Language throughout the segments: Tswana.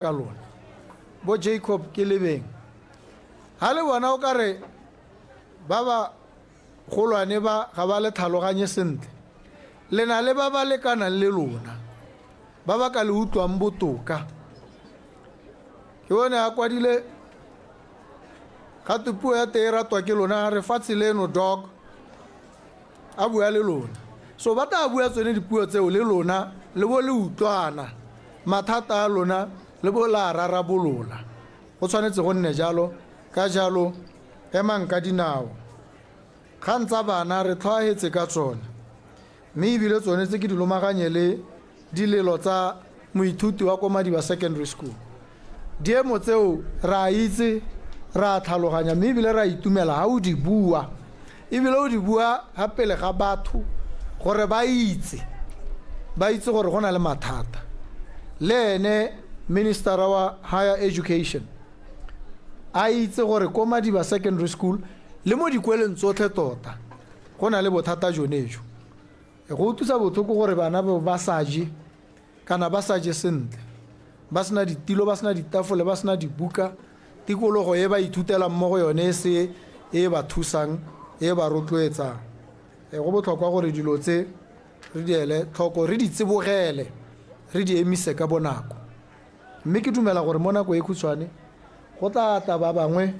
Ka lona. Bo Jacob ke lebeng. Ha le bona o ka re ba ba golwane ba ga ba le tlhaloganye sentle. Le na le ba ba lekanang le lona, ba ba ka le utlwang botoka. Ke bone a kwadile ga twe puo ya teng e ratwa ke lona, a re fatshe leno dog. A bua le lona. So ba tla bua tsone dipuo tseo le lona le bo le utlwana. Mathata a lona le bo la a rarabolola. Go tshwanetse go nne jalo, ka jalo emang ka dinao. Kgang tsa bana re tlhoahetse ka tsone. Mme ebile tsone tse ke di lomaganye le dilelo tsa moithuti wa ko Madiba Secondary School. Diemo tseo re a itse, re a tlhaloganya mme ebile re a itumela ha o di bua. Ebile o di bua ga pele ga batho gore ba itse, ba itse gore go na le mathata. Le ene Minister wa Higher Education a itse gore ko Madiba Secondary School le mo dikweleng tsotlhe tota go na le bothata jone jo. Go utlwisa botlhoko gore bana ba ba sa je kana ba sa je sentle, ba sena ditilo, ba sena ditafole, ba sena dibuka, tikologo e ba ithutelang mo go yone e se e ba thusang, e ba rotloetsang. Go botlhokwa gore dilo tse re di ele tlhoko, re di tsibogele, re di emise ka bonako. Mme ke dumela gore mo nako e khutshwane go tla tla ba bangwe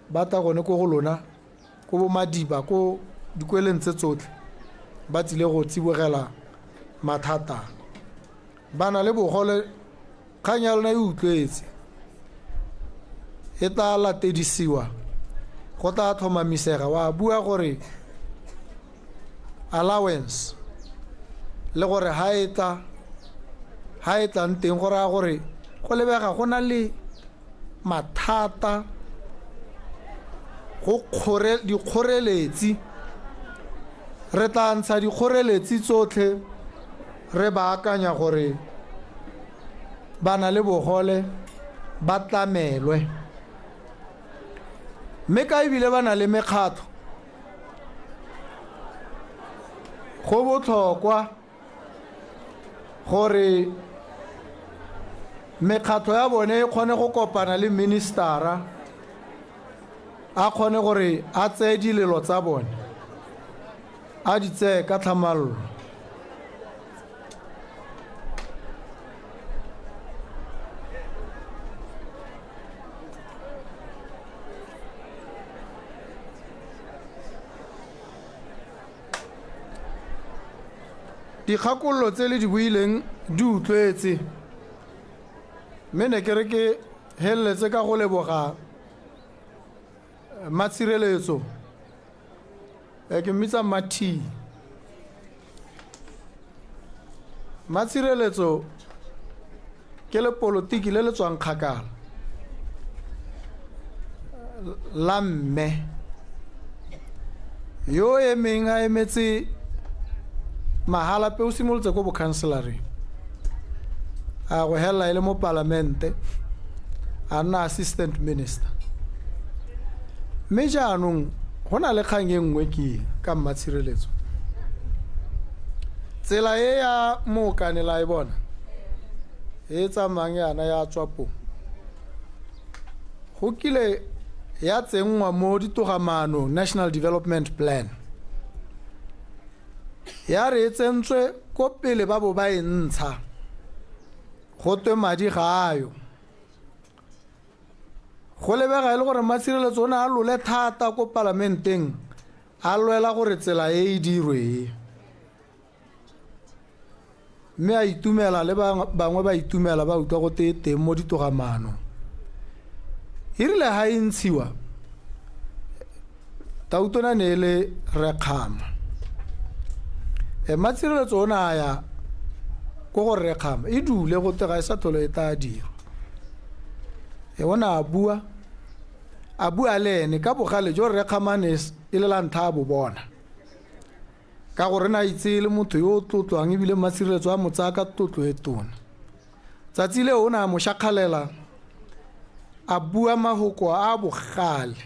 ba tla gone ko go lona ko bo Madiba ko dikweleng tse tsotlhe ba tsile go tsibogela mathata a. Ba na le bogole kgang ya lona e utlwetse e tla latedisiwa go tla tlhomamisega wa bua gore allowance le gore ha e tla ha e tlang teng go raya gore go lebega go na le mathata, go kgore, dikgoreletsi. Re tla ntsha dikgoreletsi tsotlhe re baakanya gore ba na le bogole ba tlamelwe. Mme ka ebile ba na le mekgatlho, go botlhokwa gore mekgatlho ya bone e kgone go kopana le ministara a kgone gore a tseye dilelo tsa bone a di tseye ka tlhamallo. Dikgakololo tse le di buileng di utlwetse, mme ne ke re ke heleletse ka go leboga Mmatshireletso, ke mmitsa Mmathi. Mmatshireletso ke lepolotiki le le tswang kgakala la mme yo emeng a emetse Mahalapye o simolotse ko bokhanselareng a go helela e le mo palamente a nna assistant minister mme jaanong go na le kgang e nngwe ke ka Mmatshireletso tsela e ya Mookane la e bona e tsamayang yana ya Tswapong go kile ya tsenngwa mo ditogamaanong National Development Plan ya re e tsentswe ko pele ba bo ba e ntsha go twe madi ga ayo go lebega e le gore Mmatshireletso o ne a lole thata ko palamenteng a lwela gore tsela e e dirwe e mme a itumela le bangwe ba itumela ba utlwa go te teng mo ditogamaanong e rile ga e ntshiwa tautona ne e le Rekgama e Mmatshireletso o ne a ya ko go Rekgama e dule go te ga e sa tlhole e tla dirwa e o ne a bua a bua le ene ka bogale jo Rekgama ne e le la ntlha a bo bona ka gore ne a itse e le motho yo o tlotlwang ebile Mmatshireletso a mo tsaya ka tlotlo e tona. Tsatsi leo o ne a mo shakgalela a bua mahoko a bogale.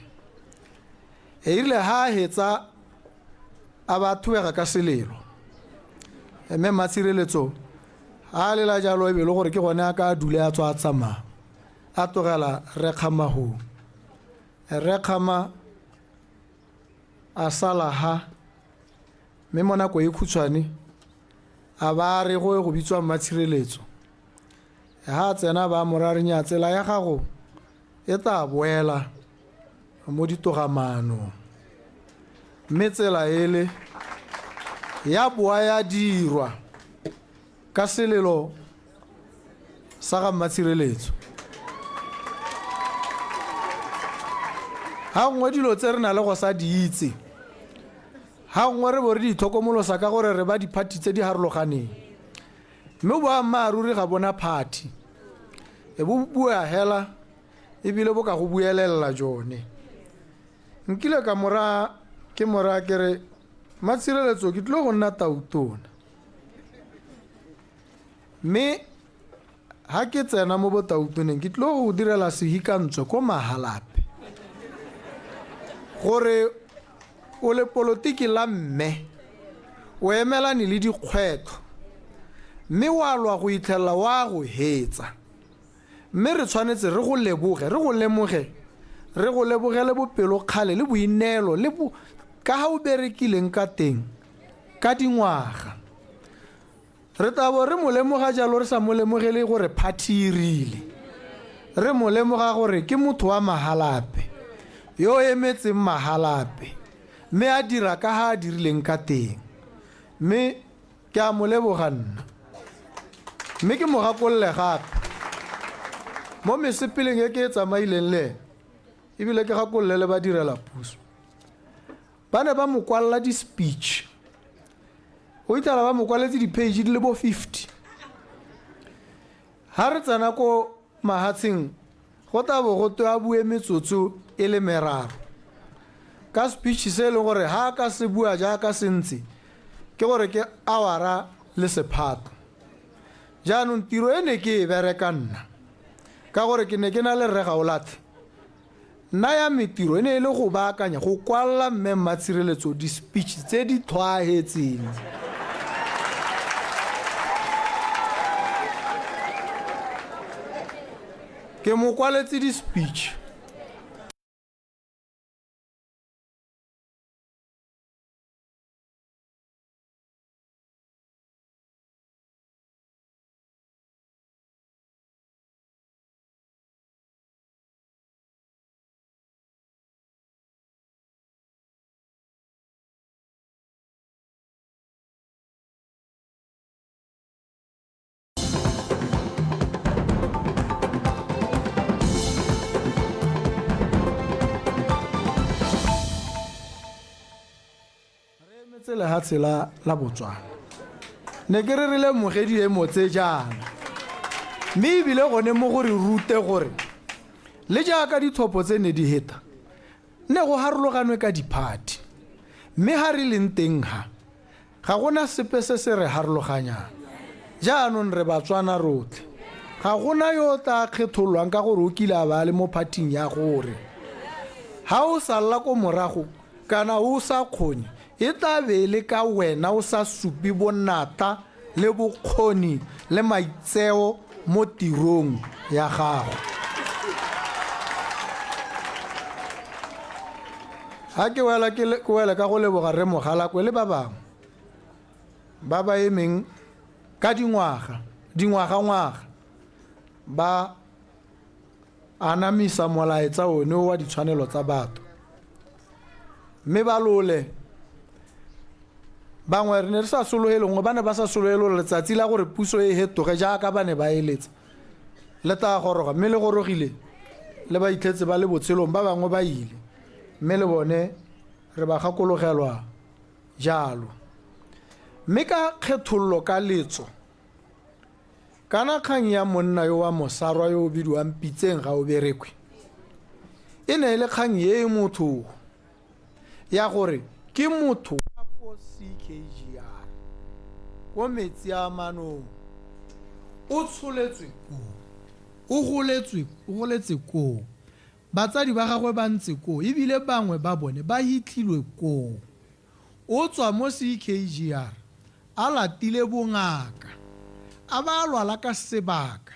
E rile ha a hetsa a ba thubega ka selelo. Mme Mmatshireletso a lela jalo e be le gore ke gone a ka dule a tswa a tsamaya. A tlogela Rre Kgama hoo. Rre Kgama a sala ha, mme mo nako e khutshwane a ba a re go ye go bitswa Mmatshireletso. Ha a tsena ba mo raya re nya tsela ya gago e tla boela mo ditogamaanong. Mme tsela ele ya boa ya dirwa ka selelo sa ga Mmatshireletso. Ga nngwe dilo tse re na le go sa di itse, ga nngwe re bo re di itlhokomolosa ka gore re ba diphathi tse di harologaneng. Mme boammaaruri ga bona phathi, e bo bua hela ebile bo ka go buelelela jone. Nkile ka mora ke mora ke re Mmatshireletso ke tlile go nna tautona. Mme ha ke tsena mo botautoneng ke tlile go direla sehikantswe ko Mahalapye gore o lepolotiki la mme o emelane le dikgwetlho mme wa lwa go itlhelela wa go hetsa. Mme re tshwanetse re go leboge, re go lemoge, re go lebogele bopelokgale le boineelo le bo, ka ga o berekileng ka teng ka dingwaga. Re tla bo re mo lemoga jalo re sa mo lemogele gore phathi e rile. Re mo lemoga gore ke motho wa Mahalapye, yo o emetseng Mahalapye, mme a dira ka ga a dirileng ka teng. Mme ke a mo leboga nna. Mme ke mo gakolole gape mo mesepeleng e ke e tsamaileng le ene, ebile ke gakolole le badirela puso. Ba ne ba mo kwalela di-speech. O itlhela ba mo kwaletse di-page di le bo 50. Ha re tsena ko mahatsheng go tla bo go twe a bue metsotso e le meraro ka speech se e leng gore ha a ka se bua jaaka se ntse ke gore ke awara le sephato. Jaanong tiro e ne ke e bereka nna ka gore ke ne ke na le Rre Gaolathe. Nna ya me tiro e ne e le go baakanya, go kwalla Mme Mmatshireletso di-speech tse di tlhwaahetseng. Ke mo kwaletse di-speech. Re emetse lehatshe la la Botswana. Ne ke re re lemoge diemo tse jaana. Mme ebile gone mo go re rute gore le jaaka ditlhopho tse ne di heta, ne go harologanwe ka diphathi. Mme ha re leng teng ha, ga gona sepe se se re harologanyang. Jaanong re Batswana rotlhe. Ga gona yo o tla kgethololwang ka gore o kile a ba a le mo phathing ya gore. Ha o salla ko morago, kana o sa kgone, e tla be e le ka wena o sa supe bonatla le bokgoni le maitseo mo tirong ya gago. Ha ke wela ke wele ka go leboga Rre Mogalakwe le ba bangwe ba ba emeng ka dingwaga, dingwagangwaga ba anamisa molaetsa one wa ditshwanelo tsa batho. Mme ba lole bangwe re ne re sa sologele gongwe ba ne ba sa sologele gore letsatsi la gore puso e hetoge jaaka ba ne ba eletsa le tla goroga, mme le gorogile le ba itlhetse ba le botshelong, ba bangwe ba ile, mme le bone re ba gakologelwa jalo. Mme ka kgethololo ka letso, Kana kgang ya monna yo wa Mosarwa yo o bidiwang Pitseng ga o berekwe e ne e le kgang e e motho ya gore ke motho wa ko CKGR ko metsi a manong o tsholetswe koo o goletswe o goletse koo batsadi ba gagwe ba ntse koo ebile bangwe ba bone ba hitlhilwe koo. O tswa mo CKGR a latile bongaka, a ba a lwala ka sebaka.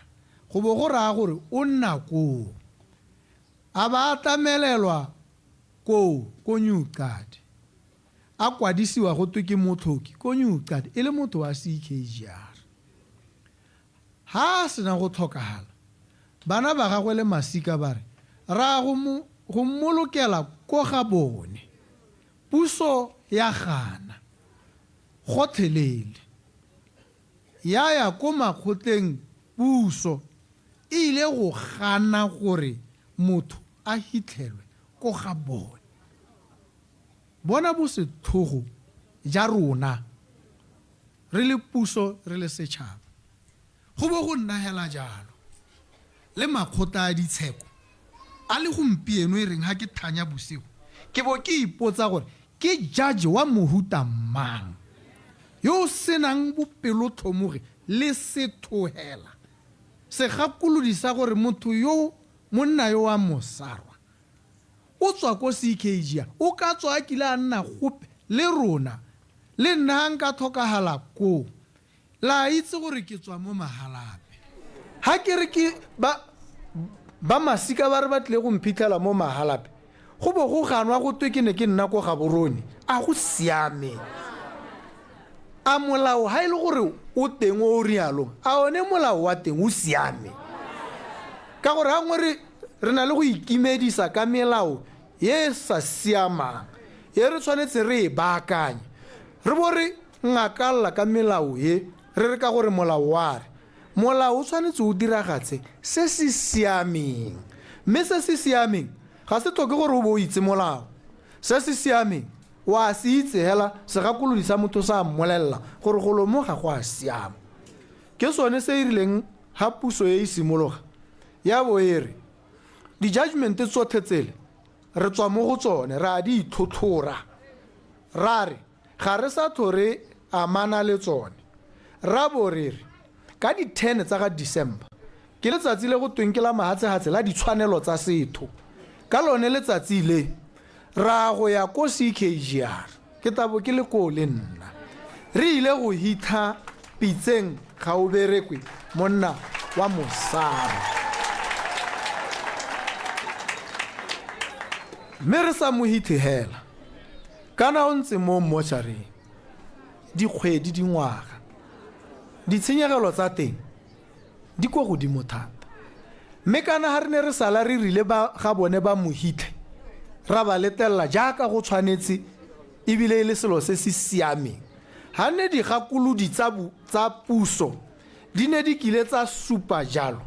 go bo go raya gore o nna koo. A ba a tlamelelwa koo ko New Cadi. A kwadisiwa go twe ke motlhoki ko New Cadi e le motho wa CKGR. Ha a sena go tlhokagala, bana ba gagwe le masika ba re, Ra go mo go mmolokela ko ga bone. Puso ya gana gotlhelele. Ya ya ko makgotleng puso e ile go gana gore motho a hitlhelwe ko ga bone. Bona bosetlhogo ja rona re le puso re le setšhaba. Go bo go nna hela jalo le makgotla a ditsheko a le gompieno e reng ha ke thanya bosigo ke bo ke ipotsa gore ke judge wa mohuta mang yo o senang bopelotlhomogi le sethohela segakolodi sa gore motho yo monna yo wa Mosarwa o tswa ko CKG o ka tswa a kile a nna gope le rona le nna ha nka tlhokagala koo. La itse gore ke tswa mo Mahalapye. Ha ke re ke ba ba masika ba re ba tlile go mphitlhela mo Mahalapye, go bo go ganwa go twe ke ne ke nna ko Gaborone. A go siame? A molao ha e le gore o teng o o rialong, a one molao wa teng o siame? Ka gore gangwe re re na le go ikimedisa ka melao e e sa siamang e re tshwanetse re e baakanye. Re bo re ngakalla ka melao e, re re ka gore molao wa re. Molao o tshwanetse o diragatse se se siameng. Mme se se siameng ga se tlhoke gore o bo o itse molao. Se se siameng o a se itse hela segakolodi sa motho sa mmolelela gore golo mo ga go a siama. Ke sone se e rileng ha puso e e simologa ya bo e re di-judgment tsotlhe tsele re tswa mo go tsone re a di itlhotlhora ra re Ga re sa tlho re amana le tsone. Ra bo re re, ka di 10 tsa ga December, ke letsatsi le go tweng ke la mahatshehatshe la ditshwanelo tsa setho. Ka lone letsatsi le, ra go ya ko CKGR, ke tla bo ke le koo le nna. Re ile go hitlha Pitseng Gaoberekwe monna wa Mosarwa. Mme re sa mo hitlhe hela. Kana o ntse mo mmotšhareng dikgwedi, dingwaga. Ditshenyegelo tsa teng di ko godimo thata. Mme kana ha re ne re sala re rile ba ga bone ba mo hitlhe, ra ba letelela jaaka go tshwanetse ebile e le selo se se siameng. Ha ne digakolodi tsa, tsa puso di ne di kile tsa supa jalo,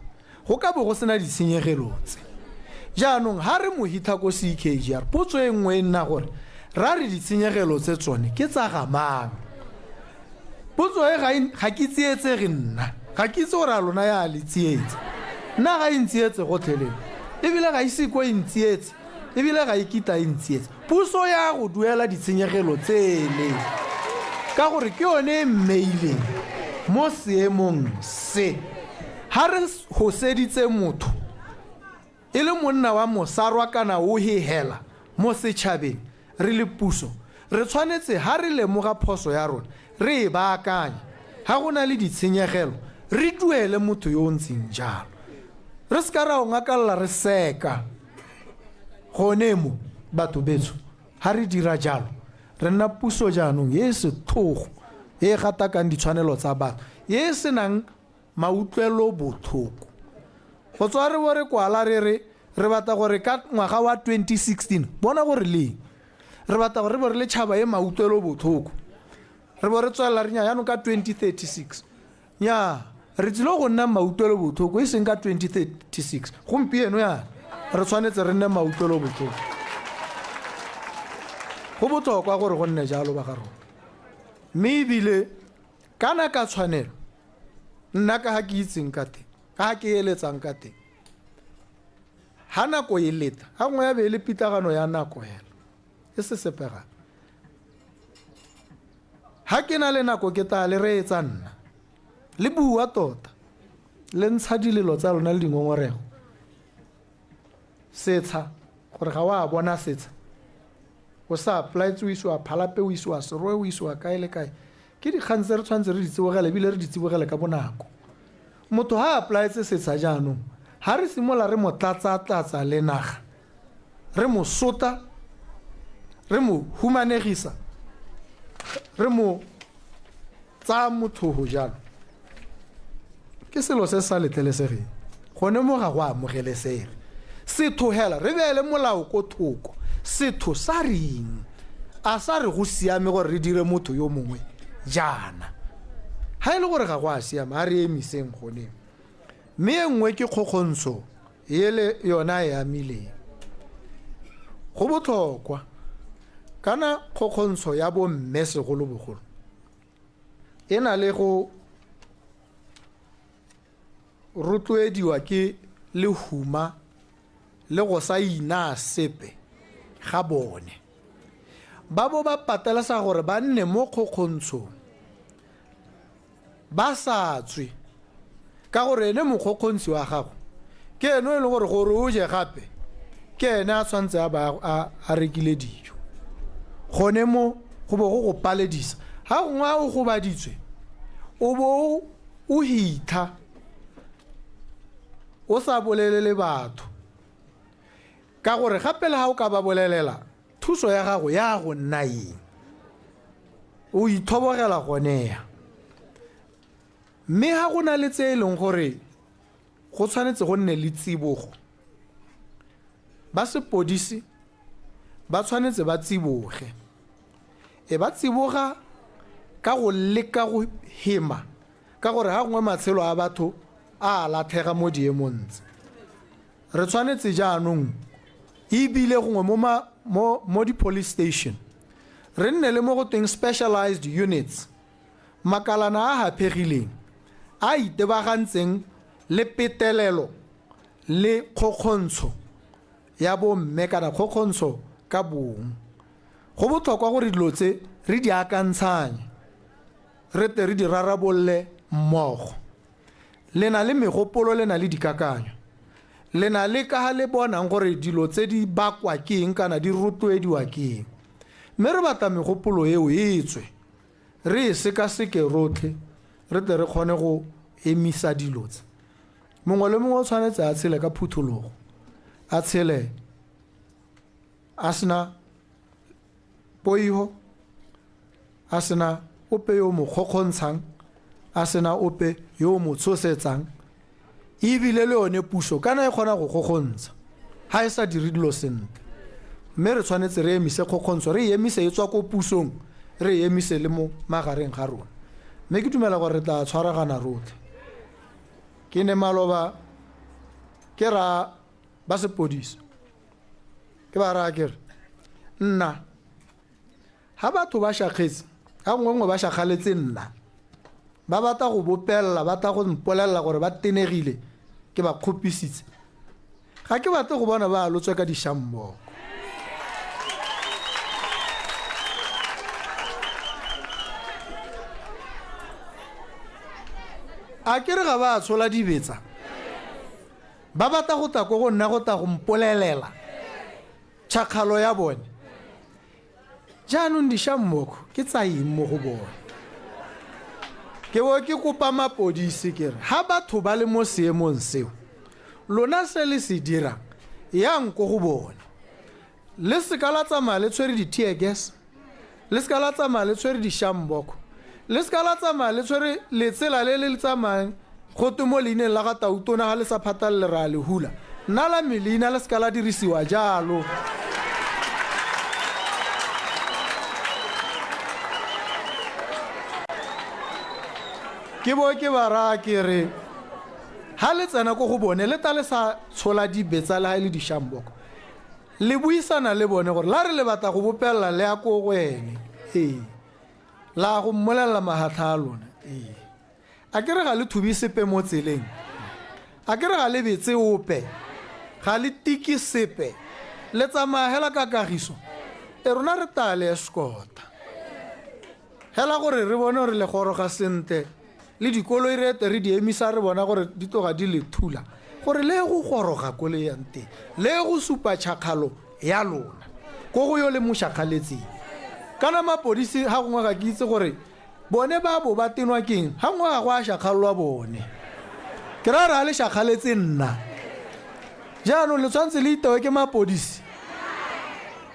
go ka bo go sena ditshenyegelo tse. Jaanong ha re mo hitlha ko CKGR, potso e nngwe e nna gore, ra re ditshenyegelo tse tsone ke tsa ga mang? Potso e ga e, ga ke tsietsege nna, ga ke itse gore a lona ya le tsietsa. Nna ga e ntsietse gotlhelele, ebile ga ise ko e ntsietse. E bile ga e kitla e ntsietsa. Puso ya go duela ditshenyegelo tsele ka gore ke yone e mmeileng mo seemong se. Ha re hoseditse motho e le monna wa mosarwa kana o hehela mo setšhabeng re le puso, re tshwanetse ha re lemoga phoso ya rona re e baakanye. Ha go na le ditshenyegelo re duele motho yo o ntseng jalo. Re se ka ra o ngakalla re seka. Gone mo, batho betsho, ha re dira jalo, re nna puso jaanong e e setlhogo, e e gatakang ditshwanelo tsa batho, e e senang mautlwelobotlhoko. Go tswa re bo re kwala re re re batla gore ka ngwaga wa 2016, bona gore leng, re batla gore re bo re le tšhaba e mautlwelobotlhoko, re bo re tswelela re nya jaanong ka 2036. Nyaa, re tsile go nna mautlwelobotlhoko e seng ka 2036. Gompieno yana re tshwanetse re nne mautlwelobotlhoko. Go botlhokwa gore go nne jalo ba ga rona. Mme ebile kana ka tshwanelo, nna ka ga ke itseng ka teng, ka ga ke eletsang ka teng, ha nako e leta, ga nngwe ya be e le pitlagano ya nako hela, e se sepe gape. Ha ke na le nako ke tla le reetsa nna. Le bua tota. Le ntsha dilelo tsa lona le dingongorego. Setsha, gore ga wa bona setsha. O sa applyetse o isiwa Phalape, o isiwa Serowe, o isiwa kae le kae. Ke dikgang tse re tshwanetse re di tsibogele ebile re di tsibogele ka bonako. Motho ha a applyetse setsha jaanong, ha re simolola re mo tlatsa-tlatsa le naga, re mo sota, re mo humanegisa, re mo tsaya mothogo jalo, ke selo se se sa letlelesegeng. Gone mo ga go amogelesege. Setho hela, re beele molao ko thoko. Setho sa reng? A sa re go siame gore re dire motho yo mongwe jaana? Ha e le gore ga go a siama, a re emiseng gone. Mme e nngwe ke kgokgontsho ele yona e amileng. Go botlhokwa kana kgokgontsho ya bomme segolobogolo e na le go rotloediwa ke lehuma le go sa inaa sepe ga bone. Ba bo ba patelesega gore ba nne mo kgokgontshong ba sa tswe, ka gore ene mokgokgontshi wa gago ke ene o e leng gore gore o je gape ke ene a tshwanetse a ba a rekile dijo. Gone mo go bo go go paledisa, ga gongwe a o gobaditswe o bo o hitha o sa bolelele batho, ka gore gape le ga o ka ba bolelela thuso ya gago ya go nna eng? O ithobogela gone ya. Mme ga go na le tse e leng gore go tshwanetse go nne le tsibogo, ba sepodisi ba tshwanetse ba tsiboge. E ba tsiboga ka go leka go hema, ka gore ga gongwe matshelo a batho a latlhega mo diemong tse. Re tshwanetse jaanong ebile gongwe mo, mo, mo di-police station re nne le mo go tweng specialized units, makalana a haphegileng a itebagantseng le petelelo le kgokgontsho ya bomme kana kgokgontsho ka bong. Go botlhokwa gore dilo tse re di akantshanye, re tle re di rarabolole mmogo. Le na le megopolo, le na le dikakanyo, le na le ka ga le bonang gore dilo tse di bakwa ke eng kana di rotloediwa ke eng. Mme re batla megopolo eo e tswe, re e sekaseke rotlhe, re tle re kgone go emisa dilo tse. Mongwe le mongwe o tshwanetse a tshele ka phuthologo, a tshele a sena poiho, a sena ope yo o mo kgokgontshang, a sena ope yo o mo tshosetsang, ebile le yone puso kana e kgona go kgokgontsha ha e sa dire dilo sentle. Mme re tshwanetse re emise kgokgontsho, re e emise e tswa ko pusong, re e emise le mo magareng ga rona. Mme ke dumela gore re tla tshwaragana rotlhe. Ke ne maloba ke ra ba sepodisi, ke ba raya ke re nna ha batho ba shakgetse, ga nngwe nngwe ba shakgaletse nna, ba batla go bopelela, ba tla go mpolelela gore ba tenegile, ke ba kgopisitse. Ga ke batle go bona ba alotswe ka dišamboko. A ke re ga ba a tshola dibetsa, ba batla go tla ko go nna go tla go mpolelela tšhakgalo ya bone. Jaanong dišammoko ke tsa eng mo go bone? Ke bo ke kopa mapodisi ke re ha batho ba le mo seemong seo, lona se le se dirang, yang ko go bone. Le seka la tsamaya le tshwere di-tear gas, le seka la tsamaya le tshwere dišamboko, le seka la tsamaya le tshwere letsela le le tsamayang go twe mo leineng la ga Tautona ga le sa phatalele re a le hula. Nna la me leina le seka la dirisiwa jalo. Ke bo ke ba raya ke re ha le tsena ko go bone le ta le sa tshola dibetsa le ha e le dišamboko, le buisana le bone gore la re le batla go bopelela le ya ko go ene, ee, la go mmolelela mahatlha a lona, ee. A ke re ga le thube sepe mo tseleng? A ke re ga le betse ope? Ga le tike sepe? Le tsamaya hela ka kagiso? E rona re tla le escorta hela gore re bone gore le goroga sentle, le dikoloi re ete re di emisa re bona gore di tloga di le thula gore le go goroga ko le yang teng, le go supa tšhakgalo ya lona ko go yo le mo šakgaletseng. Kana mapodisi ga gongwe ga ke itse gore bone ba bo ba tenwa keng, ga nngwe ga go a šakgalelwa bone. Ke raya re a le šakgaletse nna. Jaanong le tshwanetse le itewe ke mapodisi.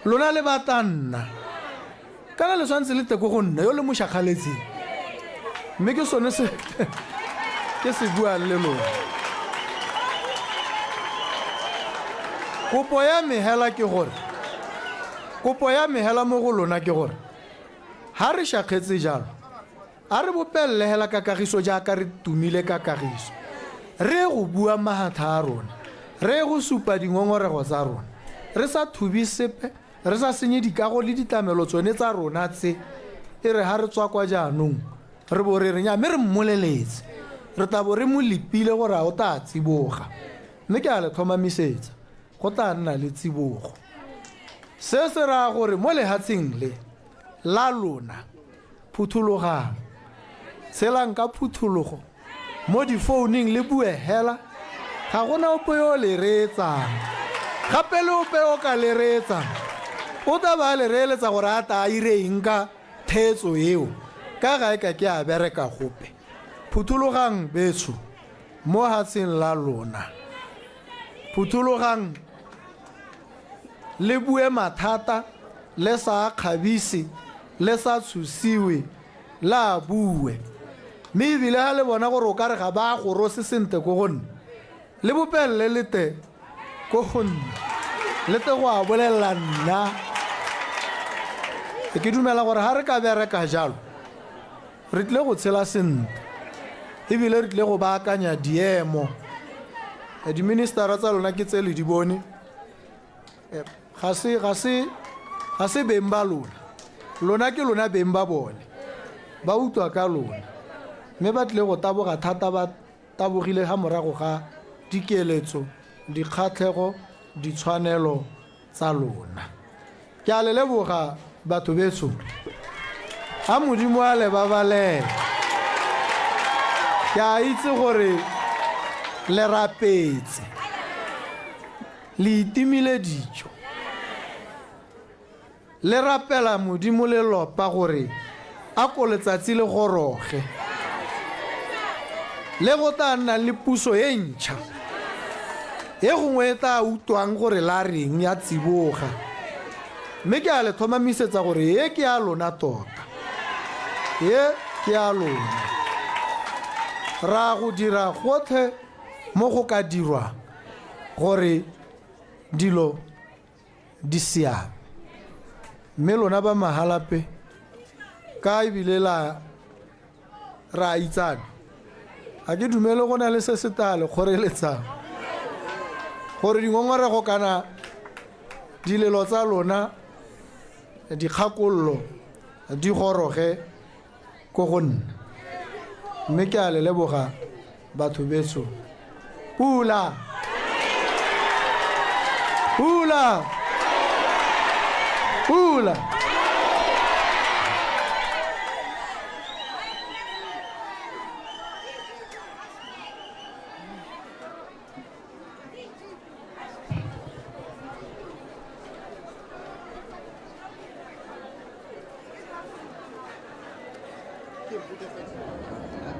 Lona le batla nna. Kana le tshwanetse le tle ko go nna yo le mo šakgaletseng. Mme ke sone se ke se buang le lona. Kopo ya me hela ke gore, kopo ya me hela mo go lona ke gore, ha re šakgetse jalo, A re bopelele hela ka kagiso jaaka re tumile ka kagiso. Re ye go bua mahatha a rona. Re ye go supa dingongorego tsa rona. Re sa thubi sepe, re sa senye dikago le ditlamelo tsone tsa rona tse. E re ha re tswa kwa jaanong, re bo re re, Nnyaa, mme re mmoleletse. Re tla bo re mo lepile gore a o tla tsiboga. Mme ke a le tlhomamisetsa, go tla nna le tsibogo. Se se raya gore mo lehatsheng le la lona, Phuthologang. Tshelang ka phuthologo mo difouning le bue hela, ga go na ope yo o le reetsang. Gape le ope yo o ka le reetsang o tla ba a le reeletsa gore a tla a ire eng ka theetso eo, ka ga e ka ke a bereka gope. Phuthologang betsho mo hatsheng la lona. Phuthologang le bue mathata le sa a kgabise, le sa tshosiwe, le a bue. Mme ebile ga le bona gore o ka re ga ba a gorose sentle ko go nna, le bopelele le te ko go nna, le te go a bolelela nna. Ke dumela gore ga re ka bereka jalo, re tlile go tshela sentle ebile re tlile go baakanya diemo. Diministara tsa lona ke tse le di bone. Ga se, ga se, ga se beng ba lona. Lona ke lona beng ba bone. Ba utlwa ka lona. Mme ba tlile go taboga thata ba tabogile ga morago ga dikeletso, dikgatlhego, ditshwanelo tsa lona. Ke a le leboga batho betsho. A Modimo a le babalele. Ke a itse gore le rapetse. Le itimile dijo. Le rapela Modimo le lopa gore a ko letsatsi le goroge le go tla nnang le puso e ntšha e gongwe e tla utwang gore la reng ya tsiboga. Mme ke a le tlhomamisetsa gore e ke ya lona tota. E ke ya lona. Ra go dira gotlhe mo go ka dirwang gore dilo di siame. Mme lona ba Mahalapye, ka ebile la re a itsane, ga ke dumele go na le se se tla le kgoreletsang gore dingongorego kana dilelo tsa lona, dikgakololo di goroge ko go nna. Mme ke a le leboga batho betsho. Pula! Pula! Pula!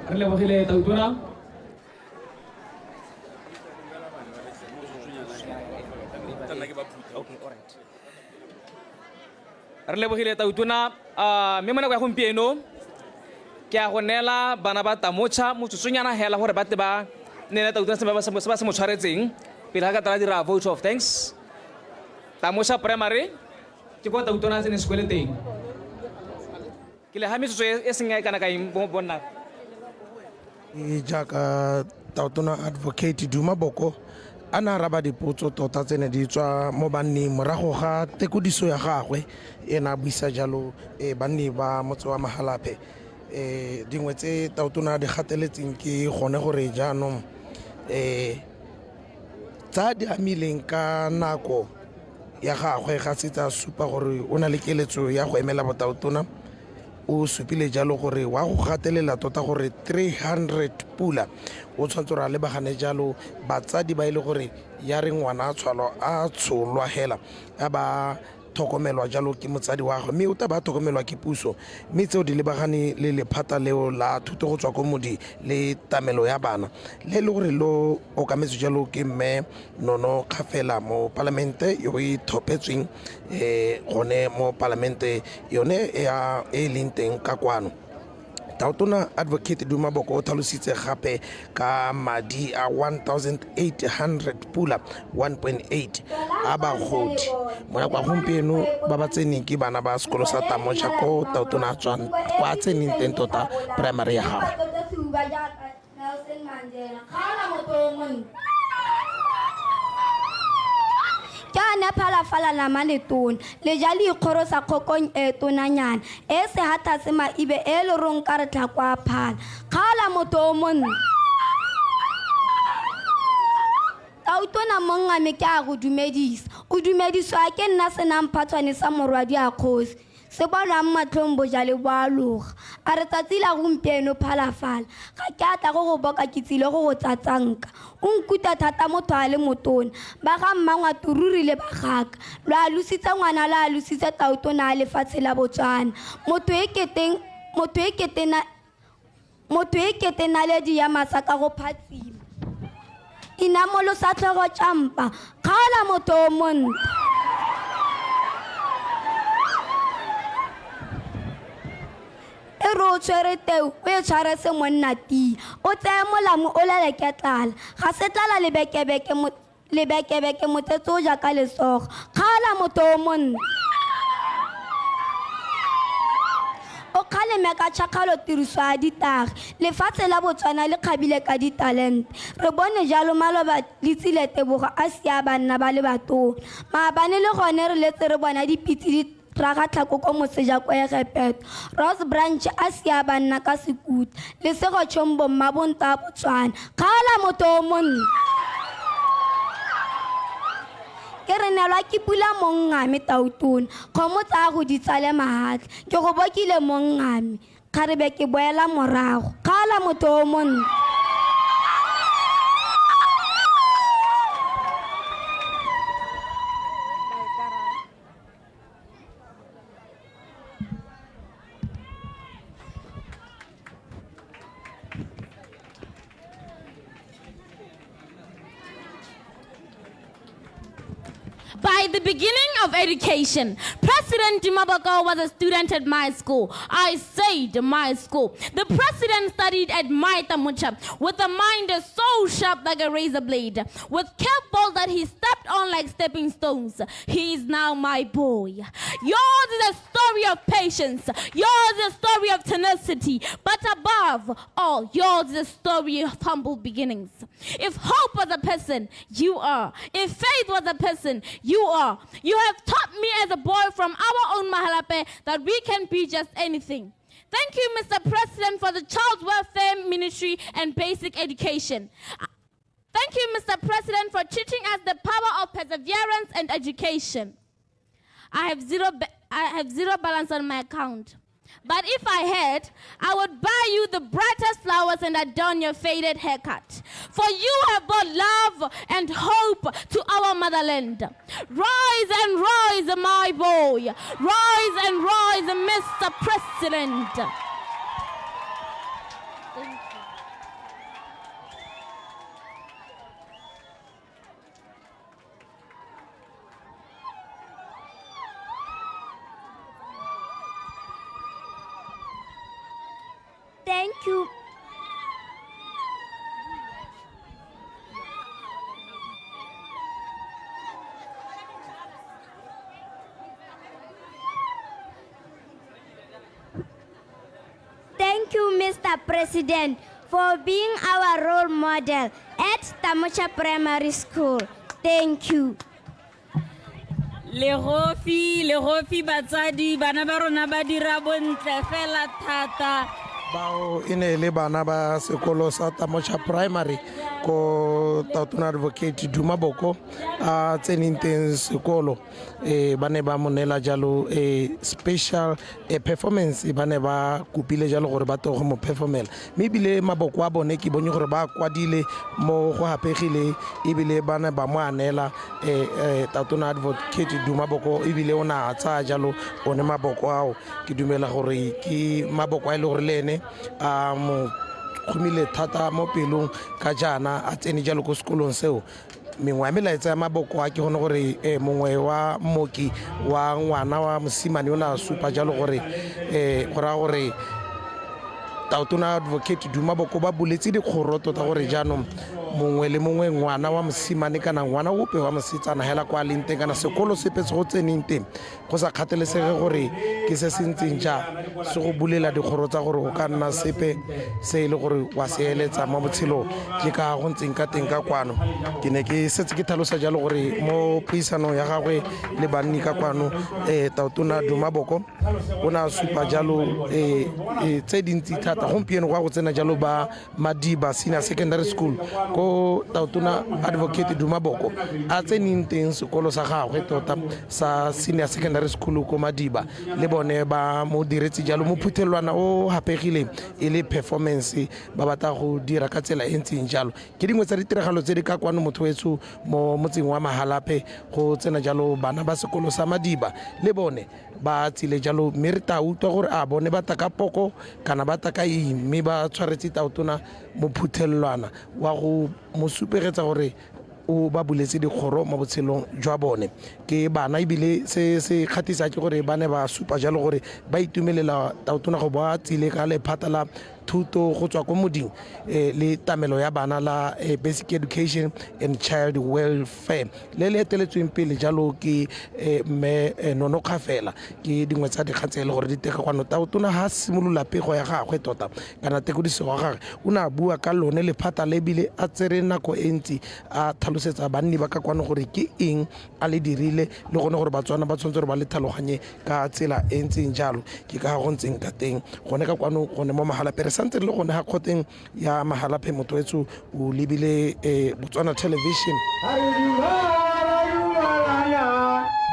Re lebogile tautona. Re lebogile tautona. Mme mo nako ya gompieno ke a go neela bana ba Tamocha motsotsonyana hela gore ba tle ba neele tautona se ba se mo tshwaretseng pele ga ka tla dira vote of thanks. Tamocha Primary ke kwa tautona a tseneng sekole teng. Ke le ga metsotso e seng e kana ka eng bonna. E jaaka tautona Advocate Duma Boko a ne araba dipotso tota tse ne di tswa mo banning morago ga tekodiso ya gagwe e ne a buisa jalo e banni ba motse wa Mahalapye. E dingwe tse tautona a di gateletseng ke gone gore jaanong e tsa di amileng ka nako ya gagwe ga se tsa supa gore o na le keletso ya go emela botautona. O supile jalo gore wa go gatelela tota gore 300 pula o tshwanetse gore a lebagane jalo batsadi ba e le gore ya re ngwana a tshwalo a tsholwa hela a ba tlhokomelwa jalo ke motsadi wa gagwe mme o tla ba tlhokomelwa ke puso mme tseo di lebagane le lephata leo la thuto go tswa ko modi le tamelo ya bana le e le gore lo okametswe jalo ke mme Nono Kgafela mo palamente yo e tlhophetsweng um gone mo palamente yone ya e leng teng ka kwano. Tautona Advocate Duma Boko o tlhalositse gape ka madi a 1800 pula 1.8 a bagodi mo nako ya gompieno ba ba tseneng ke bana ba sekolo sa Tamocha ko Tautona a tswang kwa a tseneng teng tota primary ya gagwe. Nelson Mandela kgaola motho o montle. Ke yone phalafala nama letona le ja le ikgorosa kgokong e tonanyana e sehatha se maibe e lorong ka re tlhako a phala kgaola motho o montle. Tautona mongame ke a go dumedisa o dumediswa ke nna senang phatshwane sa morwadi a kgosi. Se bonwang matlhong bojale bo a loga. A re tsatsi la gompieno phalafala. Ga ke a tla go go boka ke tsile go go tsatsanka. O nkuta thata motho a le motona. Ba ga Mmangwato ruri le ba gaka. Lo alositse ngwana lo alositse tautona a lefatshe la Botswana. Motho e keteng motho e kete na Motho e kete naledi ya masa ka go phatsima. Inamolosa tlhogo tša mpa, kgaola motho o montle. E re o tshwere teu, o e tshware se monna tia. O tseye molamu o leleke tlala. Ga se tlala lebekebeke Lebekebeke motsetse o ja ka lesogo. Kgaola motho o montle. O kgaleme ka tšhakgalo tiriso ya ditagi. Lefatshe la Botswana le kgabile ka ditalente. Re bone jalo maloba Letsile Tebogo a sia banna ba le batona. Maabane le gone re letse re bona dipitse di raga tlhako ko moseja ko Egepeto. Rose Branch a sia banna ka sekuta. Lesego Chombo mmabonto a Botswana. Kgaola motho o montle. Ke re nelwa ke pula monngame tautona. Kgomo tsa go di tsale mahatla. Ke go bokile monngame. Kgarebe ke boela morago. Kgaola motho o montle. By the beginning of education, President Duma Boko was a student at my school. I said my school. The president studied at my Tamucha with a mind so sharp like a razor blade, with careful that he stepped on like stepping stones. He is now my boy. Yours is a story of patience. Yours is a story of tenacity. But above all, yours is a story of humble beginnings. If hope was a person, you are. If faith was a person, you are. You have taught me as a boy from our own Mahalapye that we can be just anything. Thank you, Mr. President, for the Child Welfare Ministry and Basic Education. Thank you, Mr. President, for teaching us the power of perseverance and education. I have zero, I have zero balance on my account. But if I had, I would buy you the brightest flowers and adorn your faded haircut. For you have brought love and hope to our motherland. Rise and rise, my boy. Rise and rise, Mr. President. Thank you. Thank you. Thank you, Mr. President, for being our role model at Tamocha Primary School. Thank you. Legofi, legofi batsadi, bana ba rona ba dira bontle fela thata. Bao e ne e le bana ba sekolo sa Tamocha Primary. Ko Tautona Advocate Duma Boko a tseneng teng sekolo eh ba ne ba mo neela jalo eh special eh, performance ba ne ba kopile jalo gore ba tle go mo performela mme ebile maboko a bone ke bonye gore ba kwadile mo go hapegile ebile ba ne ba mo anela eh, eh, Tautona Advocate Duma Boko ebile o ne a tsaya jalo one maboko ao ke dumela gore ke maboko a e le gore le ene a mo kgomile thata mo pelong ka jaana a tsene jalo ko sekolong seo mengwe ya melaetsa ya maboko a ke gone gore um mongwe wa mooki wa ngwana wa mosimane o ne a supa jalo gore um go raya gore Tautona Advocate Duma Boko ba buletse dikgoro tota gore jaanong mongwe le mongwe ngwana wa mosimane kana ngwana ope wa mosetsana hela kwa leng teng kana sekolo sepe se go tseneng teng go sa kgathalesege gore ke se se ntseng jang se go bulela dikgoro tsa gore o ka nna sepe se e le gore wa se eletsa mo botshelong ke ka go ntseng ka teng ka kwano ke ne ke setse ke tlhalosa jalo gore mo puisanong ya gagwe le banni ka kwano um Tautona Duma Boko o ne a supa jalo um tse dintsi thata gompieno go ya go tsena jalo ba Madiba Senior Secondary School ko Tautona Advocate Duma Boko a tseneng teng sekolo sa gagwe tota sa Senior Secondary School ko Madiba le bone ba mo diretse jalo mo phuthelwana o hapegileng e le performance ba batla go dira ka tsela e ntseng jalo ke dingwe tsa ditiragalo tse di ka kwano motho wetsho mo motseng wa Mahalapye go tsena jalo bana ba sekolo sa Madiba le bone Ba tsile jalo mme re tla utlwa gore a bone ba tla ka poko kana ba tla ka eng mme ba tshwaretse Tautona mophuthelelwana wa go mo supegetsa gore o ba buletse dikgoro mo botshelong jwa bone. Ke bana ebile se se kgathisa ke gore ba ne ba supa jalo gore ba itumelela Tautona go bo a tsile ka lephata la thuto go tswa ko moding eh, le tamelo ya bana la eh, basic education and child welfare le le eteletsweng pele jalo ke eh, mme eh, Nono Kgafela. Ke dingwe tsa dikgang tse e le gore di tega kwano. Tautona ha simolola pego ya gagwe tota kana tekodiso wa gagwe o ne a bua ka lone lephata le ebile a tsere nako e ntsi a tlhalosetsa banni ba ka kwano gore ke eng a le dirile le gone gore Batswana ba tshwanetse gore ba le tlhaloganye ka tsela e ntseng jalo. Ke ka go ntseng ka teng gone ka kwano gone mo Mahalapye. Re santse re le gone ga kgoteng ya Mahalapye, motho wetsho o lebile eh, Botswana Television.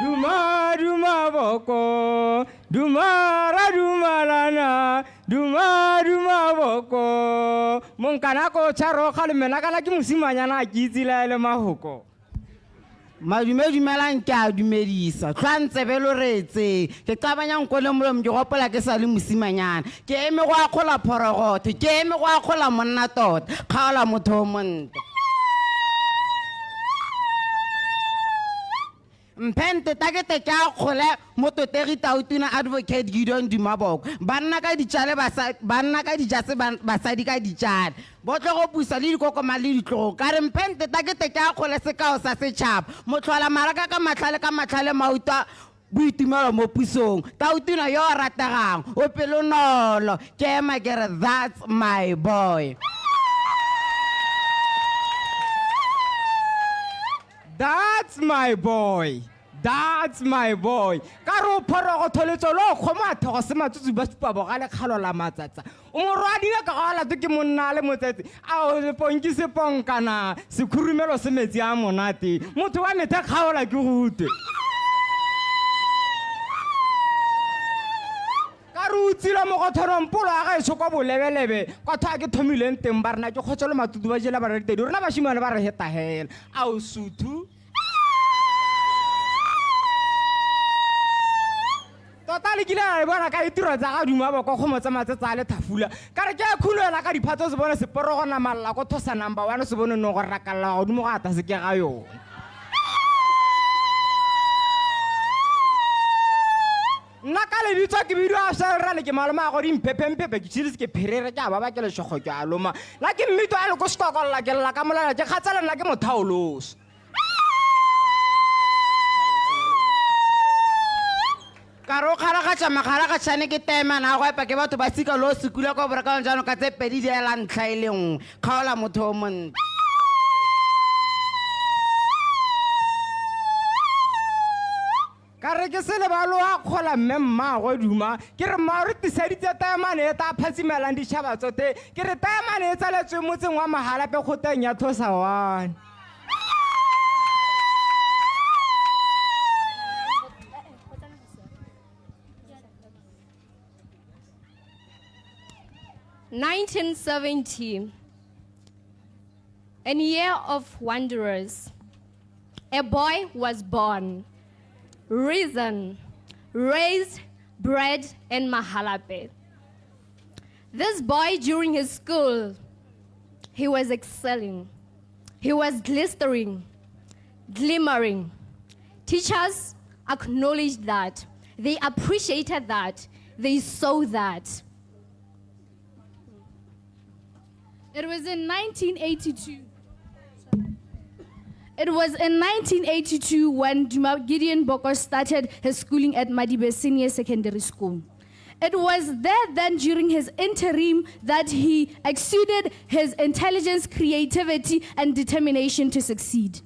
Duma duma boko, duma ra dumalana, duma duma boko. Monkana ko tsharo ga le mena kana ke mosimanyana a ke itse la ele mahoko. Madume dumelang ke a dumedisa tlhwang tsebe lo reetseng ke qabanya nko le molomo ke gopola ke sa le mosimanyana ke eme go akgola phorogotho ke eme go akgola monna tota kgaola motho o montle mphe nteta ke te ke akgole Mototegi Tautona Advocate Gideon Duma Boko, banna ka ditšale banna ka dijase basadi ka ditšale, botlogo pusa le dikokoma le ditlogo, ka re mphe nteta ke te ke akgole sekao sa setšhaba, motlhola maraka ka mahlale ka mahlale mautwa boitumelo mo pusong, Tautona yo o rategang, o pelonolo, ke ema ke re that's my boy. That's my boy. That's my boy. Ka re o phorogo tholetso lo kgomo a thogo se matsutsu ba supa bogale kgalo la matsatsa. O morwadile ka ga lato ke monna a le motsetse. A o seponki seponkana sekhurumelo se metsi a monate. Motho wa methe kgaola ke go utwe. Ka re o tsile mogothorong polo ya gaetsho kwa bolebelebe kwa thoa ke thomileng teng ba rena ke kgotso le matutu ba jela ba re tedi rona bashimane ba re heta hela. A o suthu Tota le kile la e bona ka ditiro tsa ga Duma boko kgomo tsa matsetsa a le thafula. Ka re ke a khunwela ka diphatso se bone seporo go namalla ko thosa number one se bone no go rakalla godimo go ata se ke ga yone. Nna ka lebitso ke bidiwa Shelrane ke malome a go dimphephe-mphephe ke tshile ke pherere ke a baba ke lešogo ke a loma la ke mmito a le ko sekokolla ke lla ka molela ke kgatsela nna ke mothaoloso. Ka re o kgaragatša makgaragatšhane ke taemana a go epa ke batho ba sika lo sekula kwa borekalong jaanong ka tse pedi di ela ntlha e le nngwe kgaola motho o montle. Ka Tla re ke se lebalo a kgola mme mmaagwe Duma. Ke re mma re tiseditse taemane e tla phatsimelang ditšhaba tsote. Ke re taemane e tsaletswe motseng wa Mahalape kgoteng ya Thosawane. 1970, a year of wanderers. A boy was born, risen, raised, bred in Mahalapye. This boy, during his school, he was excelling. He was glistering, glimmering. Teachers acknowledged that. They appreciated that. They saw that. It was in 1982. It was in 1982 when Duma Gideon Boko started his schooling at Madibe Senior Secondary School. It was there then during his interim that he exuded his intelligence, creativity, and determination to succeed.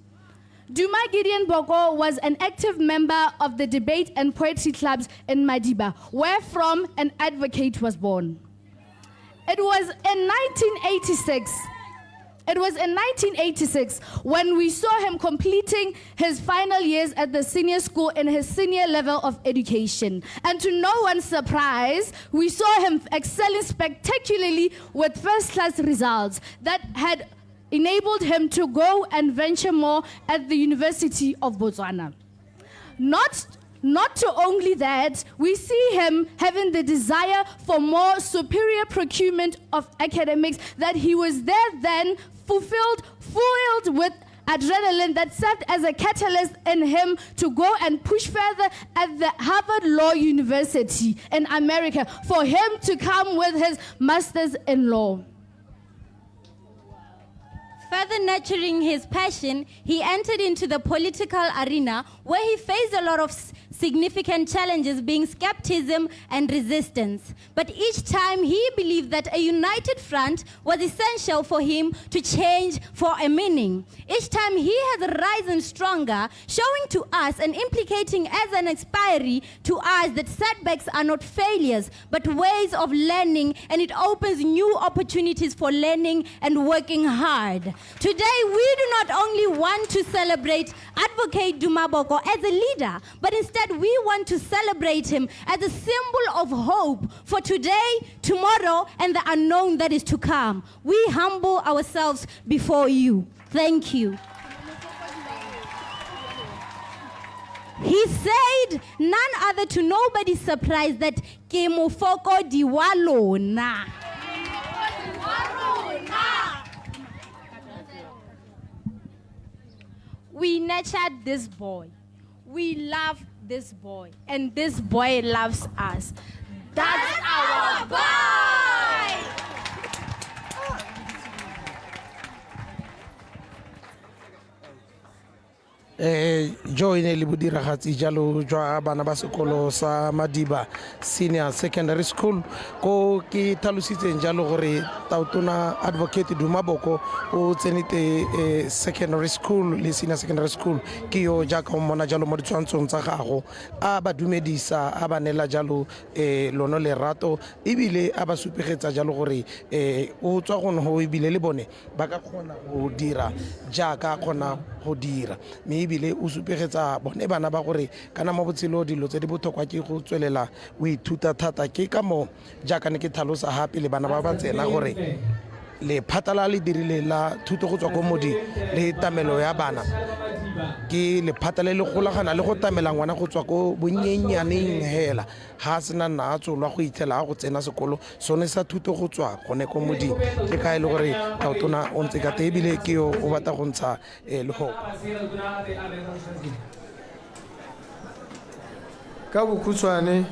Duma Gideon Boko was an active member of the debate and poetry clubs in Madiba, wherefrom an advocate was born. It was in 1986. It was in 1986 when we saw him completing his final years at the senior school in his senior level of education. And to no one's surprise, we saw him excelling spectacularly with first class results that had enabled him to go and venture more at the University of Botswana. Not to only that, we see him having the desire for more superior procurement of academics that he was there then fulfilled, fueled with adrenaline that served as a catalyst in him to go and push further at the Harvard Law University in America for him to come with his master's in law. Further nurturing his passion, he entered into the political arena where he faced a lot of significant challenges, being skepticism and resistance. But each time he believed that a united front was essential for him to change for a meaning. Each time he has risen stronger, showing to us and implicating as an expiry to us that setbacks are not failures, but ways of learning, and it opens new opportunities for learning and working hard. Today, we do not only want to celebrate Advocate Duma Boko as a leader, but instead we want to celebrate him as a symbol of hope for today, tomorrow, and the unknown that is to come. We humble ourselves before you. Thank you. He said, none other to nobody's surprise, that ke mofokodi wa lona. We nurtured this boy. We love this boy. And this boy loves us. That's our boy! Jo e ne le bodiragatsi jalo jwa bana ba sekolo sa Madiba Senior Secondary School, ko ke tlhalositseng jalo gore Tautona Advocate Duma Boko o tsenete secondary school le senior secondary school. Ke yo jaaka o mmona jalo mo ditshwantshong tsa gago, a ba dumedisa, a ba neela jalo lono lerato, ebile a ba supegetsa jalo gore o tswa gone go, ebile le bone ba ka kgona go dira jaaka a kgona go dira. Mme ebile o supegetsa bone bana ba gore kana mo botshelo dilo tse di botlhokwa ke go tswelela o ithuta thata. Ke ka moo jaaka ne ke tlhalosa gape le bana ba ba tsena gore lephata la le dirile la thuto go tswa ko moding le tamelo ya bana ke lephata le le golagana le go tamela ngwana go tswa ko bonnyenyaneng hela ga a sena nna a tsolwa go itlhela a go tsena sekolo sone sa thuto go tswa gone ko moding. Ke ka e le gore tautona o ntse ka te, ebile ke yo o batla go ntsha lehoko. Ka bokhutshwane,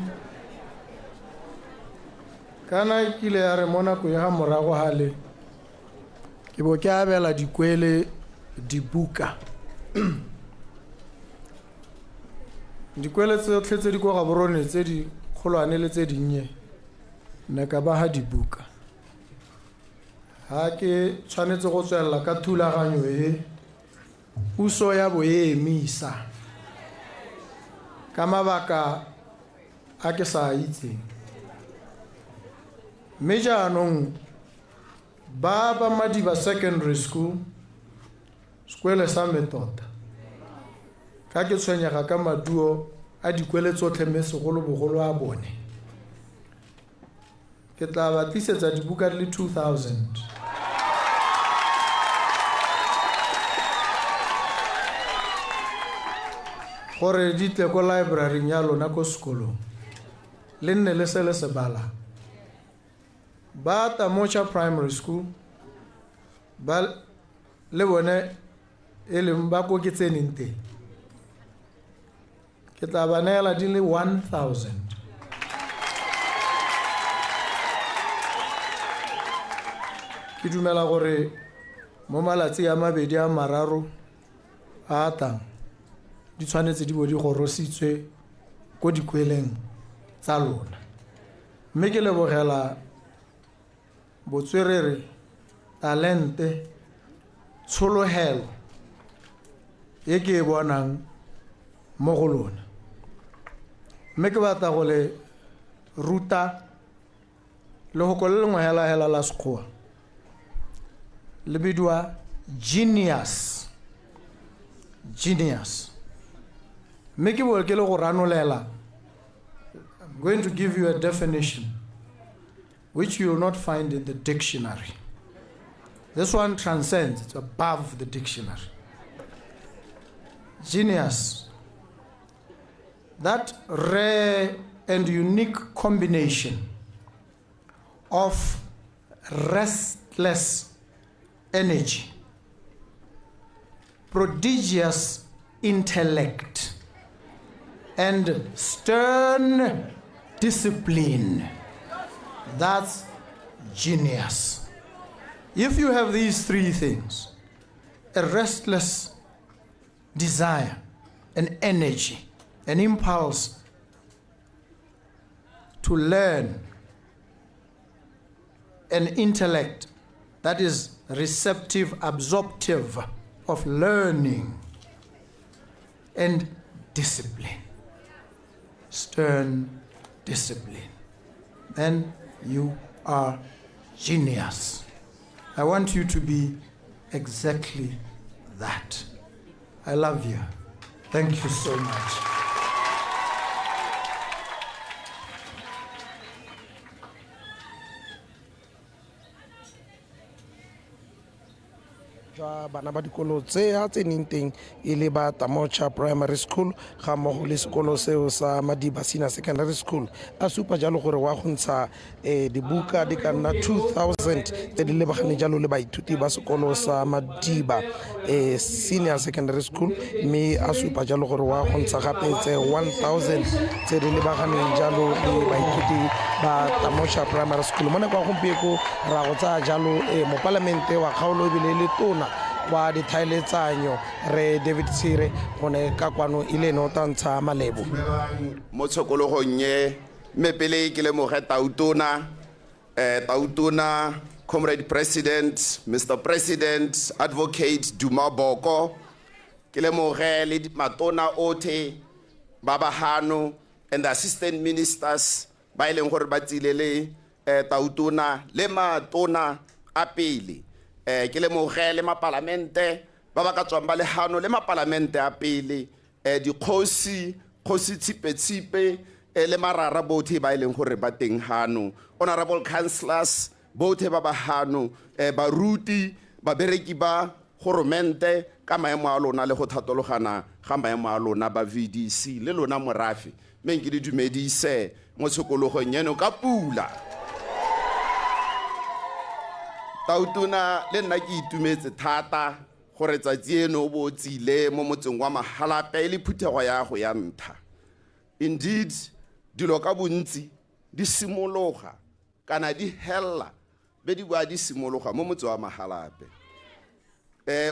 kana kile ya re mo nako ya ga morago gale ke bo ke abela dikwele dibuka, dikwele tsotlhe tse di kwa Gaborone, tse di kgolwane le tse dinnye, ne ka ba ga dibuka. Ga ke tshwanetse go tswelela ka thulaganyo e, puso ya bo e emisa. Ka mabaka a ke sa a itseng. Mme jaanong ba ba Madiba Secondary School, sekwele sa me tota, ka ke tshwenyega ka maduo a dikwele tsotlhe mme segolobogolo a bone, ke tla ba tlisetsa dibuka di le 2000. Gore di tle ko libraryng ya lona ko sekolong, le nne le se le se balang. Ba Tamocha Primary School ba le bone e leng ba ko ke tseneng teng, ke tla ba neela di le 1000. Ke dumela gore mo malatsi a mabedi a mararo a a tlang di tshwanetse di bo di gorositswe ko dikweleng tsa lona. Mme ke lebogela botswerere, talente, tshologelo e ke e bonang mo go lona. Mme ke batla go le ruta lehoko le lengwe hela hela la Sekgowa, le bidiwa genius. Genius. Mme ke bo ke le go ranolela. I'm going to give you a definition which you will not find in the dictionary. This one transcends, it's above the dictionary. Genius. That rare and unique combination of restless energy, prodigious intellect, and stern discipline. That's genius. If you have these three things, a restless desire, an energy, an impulse to learn, an intellect that is receptive, absorptive of learning, and discipline, stern discipline, then you are genius. I want you to be exactly that. I love you. Thank you so much. Jwa bana ba dikolo tse a tseneng teng e le ba Tamocha Primary School ga mmogo le sekolo seo sa Madiba Senior Secondary School, a supa jalo gore wa go ntsha dibuka di ka nna 2000 tse di lebagane jalo le baithuti ba sekolo sa Madiba Senior Secondary School, mme a supa jalo gore wa go ntsha gape tse 1000 tse di lebaganeng jalo le baithuti ba Tamocha Primary School. Mo nako ya gompieko ra go tsaya jalo mopalamente wa kgaolo ebile le tona wa dithaeletsanyo re David Tshire gone ka kwano e le ene o tla ntsha malebo. Mo tshokologong e, mme pele ke lemoge Tautona, Tautona, Comrade President, Mr. President, Advocate Duma Boko, ke lemoge le matona othe ba ba hano and the assistant ministers ba e leng gore ba tsile le Tautona le matona a pele. Ke lemoge le mapalamente ba ba ka tswang ba le hano le mapalamente a pele, dikgosi, kgosi Tshipe Tshipe, le marara bothe ba e leng gore ba teng hano, honorable councillors bothe ba ba hano, baruti, babereki ba goromente ka maemo a lona le go thatologana ga maemo a lona ba VDC le lona morafe, mme ke le dumedise mo tshokologong eno ka pula. Tautona le nna ke itumetse thata gore tsatsi eno o bo o tsile mo motseng wa Mahalapye e le phuthego ya go ya ntlha. Indeed, dilo ka bontsi di simologa kana di hella be di boa di simologa mo motse wa Mahalapye.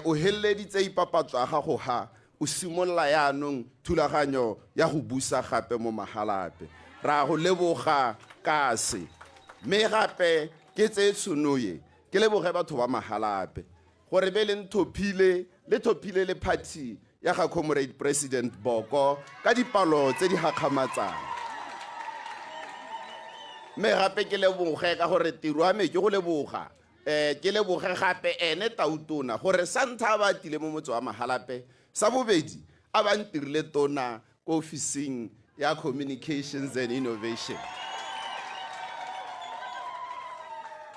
O helleditse ipapatso ya gago ha o simolola yaanong thulaganyo ya go busa gape mo Mahalapye. Ra go leboga ka se. Mme gape ke tseye tshono e ke leboge batho ba Mahalapye gore be le nthophile le thophile le party ya ga Comrade President Boko ka dipalo tse di gakgamatsang. Mme gape ke leboge ka gore tiro ya me ke go leboga. Um ke leboge gape ene Tautona gore sa ntlha a ba tile mo motse wa Mahalapye, sa bobedi a ba ntirile tona ko ofising ya Communications and Innovation.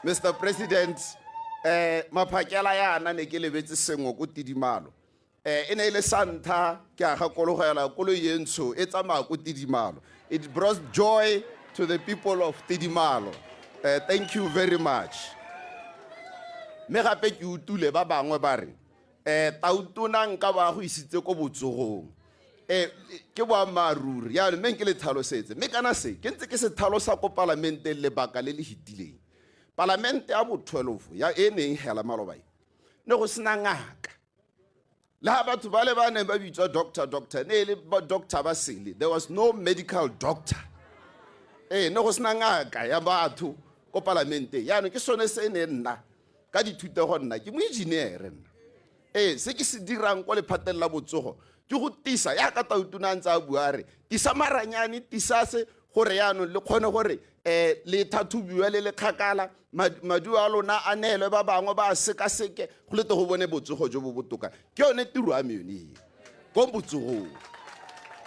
Mr. President, maphakela yana ne ke lebetse sengwe ko Tidimalo. E ne e le sa ntlha ke a gakologela koloi e ntsho e tsamaya ko Tidimalo. It brought joy to the people of Tidimalo. Thank you very much. Mme gape ke utule ba bangwe ba re Tautona nka ba go isitse ko botsogong. Ke boammaaruri jaanong, mme nke le tlhalosetse. Mme kana se ke ntse ke se tlhalosa ko palamenteng lebaka le le fetileng. Palamente ya bo 12 ya e neng hela maloba e, ne go sena ngaka. Le ha batho ba le ba neng ba bitswa doctor, doctor, ne e le ba doctor ba sele. There was no medical doctor. Ne go sena ngaka ya batho ko palamenteng. Jaanong ke sone se ne nna ka dithutego, nna ke moengineere nna. Se ke se dirang ko lephateng la botsogo ke go tisa, yaka Tautona a ntse a bua a re tisa maranyane, tisa se gore yaanong le kgone gore le thathobiwe le le kgakala, maduo a lona a neelwe ba bangwe ba a sekaseke, go lete go bone botsogo jo bo botoka. Ke yone tiro ya me yone e ko botsogong.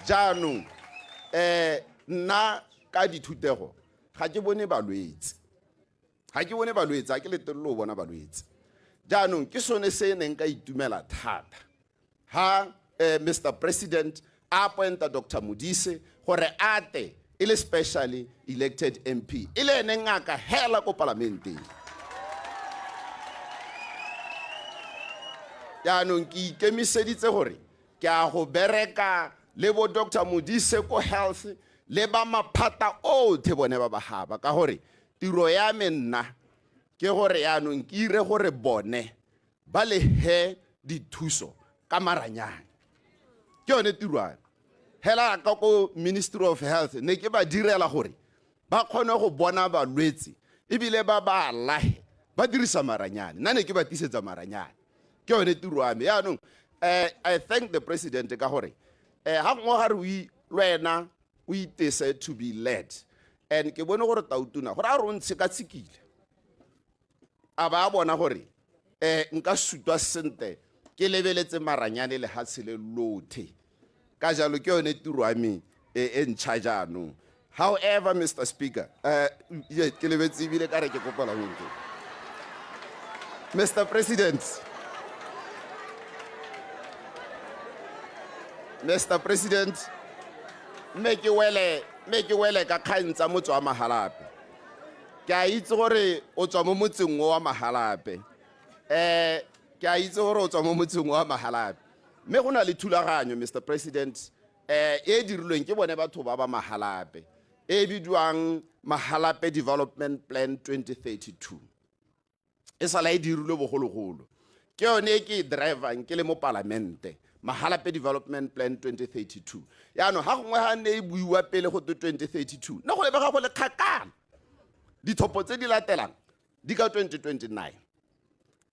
Jaanong nna ka dithutego ga ke bone balwetse. Ga ke bone balwetse, ga ke letelele go bona balwetse. Jaanong ke sone se neng ka itumela thata ha Mr. President a appointa Dr. Modise gore a te e le specially elected MP, e le ene ngaka hela ko palamenteng. Jaanong ke ikemiseditse gore ke a go bereka le bo Dr. Modise ko health le ba maphata otlhe bone ba ba gaba, ka gore tiro ya me nna ke gore yaanong ke ire gore bone ba le he dithuso ka maranyane. Ke yone tiro ya me. Hela ka ko Ministry of Health ne ke ba direla gore ba kgone go bona balwetse ebile ba ba alahe ba dirisa maranyane. Nna ne ke ba tisetsa maranyane. Ke yone tiro ya me. Yaanong I thank the president ka gore ha gongwe ga re o le wena o itese to be led. And ke bone gore Tautona gore a re o ntshekatshekile, a ba bona gore nka sutwa sentle ke lebeletse maranyane lehatshe le lothe. Ka jalo ke yone tiro ya me e ntšha jaanong. However, Mr. Speaker, ke lebetse ebile ka re ke kopela ntlo. Mr. President, Mr. President, mme ke wele ka kgang tsa motse wa Mahalapye. Ke a itse gore o tswa mo motseng o wa Mahalapye. Ke a itse gore o tswa mo motseng wa Mahalapye. Mme go na le thulaganyo, Mr. President, e dirilweng ke bone batho ba ba Mahalapye, e bidiwang Mahalapye Development Plan 2032. E sala e dirilwe bogologolo. Ke yone e ke e drivang ke le mo palamente, Mahalapye Development Plan 2032. Jaanong ga gongwe ga ne e buiwa pele go twe 2032, ne go lebega go le kgakala. Ditlhopho tse di latelang di ka 2029.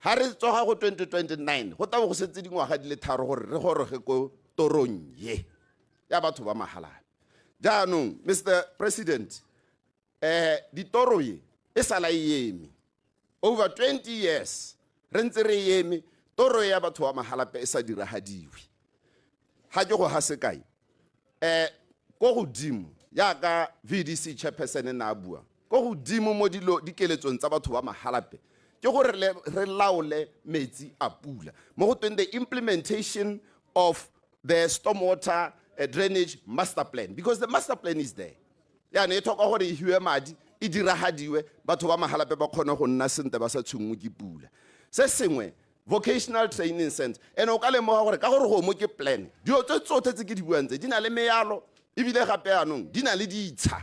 Ha re tsoga go 2029, go tla bo go setse dingwaga di le tharo gore re goroge ko torong ye ya batho ba Mahalapye. Jaanong, Mr. President, ditoro ye e sala e eme. Over 20 years re ntse re eme, toro ya batho ba Mahalapye e sa diragadiwe. Ha ke go ha sekai, ko godimo yaka VDC chairperson na bua, ko godimo mo dilo dikeletsong tsa batho ba Mahalapye ke gore re laole metsi a pula. Mo go tweng the implementation of the stormwater drainage master plan, because the master plan is there. Yaanong e tlhoka gore e hiwe madi, e diragadiwe, batho ba Mahalapye ba kgone go nna sentle ba sa tshwenngwe ke pula. Se sengwe, vocational training center. And o ka lemoga gore ka gore go mo ke plan, dilo tse tsotlhe tse ke di buang tse di na le mealo, ebile gape yaanong di na le ditsha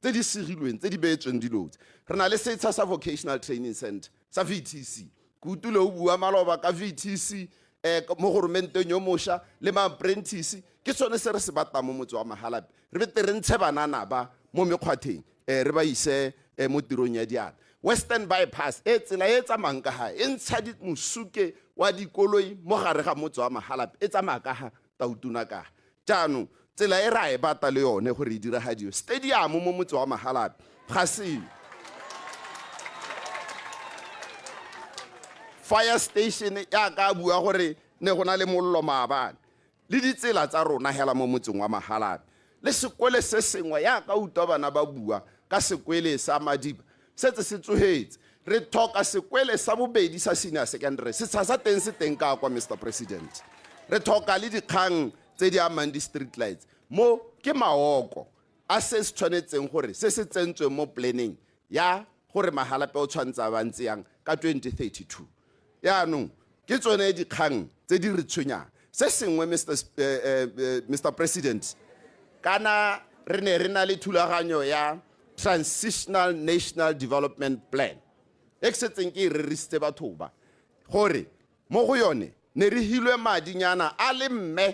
tse di segilweng, tse di beetsweng dilo tse. Re na le setsha sa vocational training center sa VTC. Ke utlwile o bua maloba ka VTC, mo goromenteng yo mošwa le ma-apprentice. Ke sone se re se batlang mo motse wa Mahalapye. Re bete re ntshe banana ba mo mekgwatheng, re ba ise mo tirong ya diatla. Western Bypass, e tsela e tsamayang ka gae, e ntsha mosuke wa dikoloi mo gare ga motse wa Mahalapye e tsamaya ka ga Tautona ka jaanong tsela e ra e bata le yone gore e diragadiwe stadium mo motse wa Mahalapye ga se fire station ya ka bua gore ne go na le mollo maabane le ditsela tsa rona hela mo motseng wa Mahalapye le sekole se sengwe ya ka utlwa bana ba bua ka sekwele sa Madiba setse se tsogetse re tlhoka sekwele sa bobedi sa senior secondary setsha sa teng se teng ka kwa Mr President re tlhoka le dikgang tse di amang di-street lights mo ke maoko a se se tshwanetseng gore se se tsentsweng mo planning ya gore Mahalapye o tshwanetse a bantse yang ka 2032 yaanong ke tsone dikgang tse di re tshwenyang se sengwe Mr, Mr President kana re ne re na le thulaganyo ya Transitional National Development Plan e ke setseng ke e rerisitse batho ba gore mo go yone ne re hilwe madinyana a le mme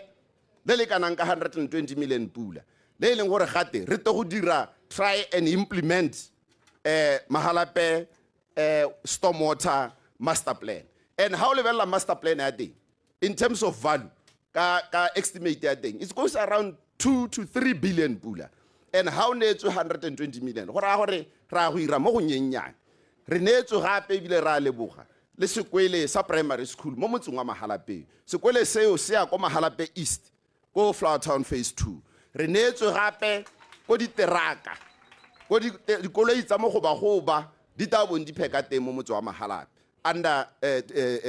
le le kanang ka 120 million pula le e leng gore gate re te go dira try and implement Mahalapye stormwater master plan and ha o lebelela master plan ya teng in terms of value ka ka estimate ya teng it goes around 2 to 3 billion pula and ha o neetswe 120 million go raya gore ra go ira mo go nyennyane re neetswe gape ebile ra leboga le sekwele sa primary school mo motseng wa Mahalapye sekwele seo se ya ko Mahalapye East ko Flower Town phase 2 re neetswe gape ko diteraka ko dikoloi tsa mogobagoba di tla bong di pheka teng mo motse wa Mahalapye under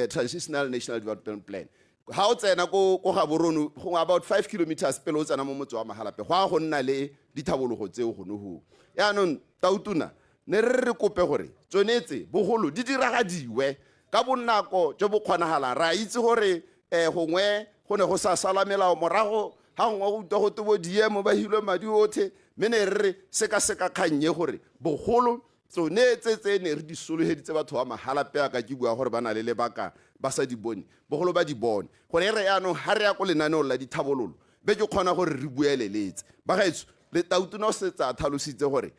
Transitional National Development Plan ha o tsena ko ko Gaborone gongwe about 5 kilometers pele o tsena mo motse wa Mahalapye go a go nna le dithabologo tseo gone go yaanong Tautona ne re re kope gore tsonetse bogolo di diragadiwe ka bonako jo bo kgonagalang ra itse gore gongwe go ne go sa sala melao morago ga gongwe go utlwa go te bo diemo ba hilwe madi otlhe mme ne re re sekaseka kgang e gore bogolo tsone tse tse ne re di sologeditse batho ba Mahalapye a ka ke bua gore ba na le lebaka ba sa di bone bogolo ba di bone gore e re yaanong ga re ya ko lenaneong la dithabololo be ke kgona gore re bueleletse bagaetsho le Tautona o setse a tlhalositse gore